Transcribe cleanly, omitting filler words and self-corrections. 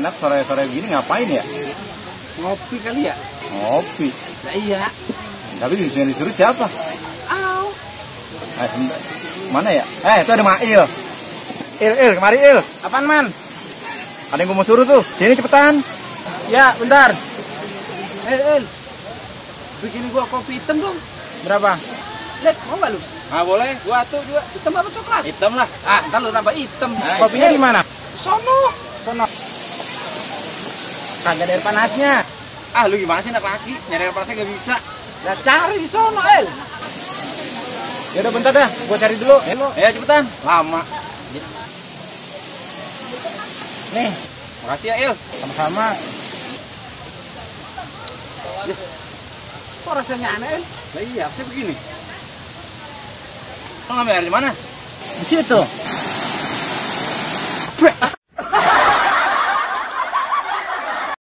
enak sore-sore gini ngapain ya? Ngopi kali ya? Ngopi. Nah, iya. Tapi disuruh siapa? Au. Mana ya? Itu ada Mail. Il, kemari Il. Apaan, Man? Ada yang gue mau suruh tuh. Sini cepetan. Ya, bentar. Il. Bikin gua kopi hitam dong. Berapa? Lihat, mau nggak lu? Ah, boleh. Gua tuh juga. Hitam apa coklat? Hitam lah. Ntar lu tambah hitam. Nah, kopinya di mana? Sono. Kagak ada air panasnya. Ah, lu gimana sih anak laki? Nyari air panasnya nggak bisa. Nah, cari di sono, El. Ya udah bentar dah, gua cari dulu. Ya, cepetan. Lama. Nih, Makasih ya, Il. sama-sama. Kok rasanya aneh, El? Lah iya, saya begini. Lo ngambil air di mana? Di situ.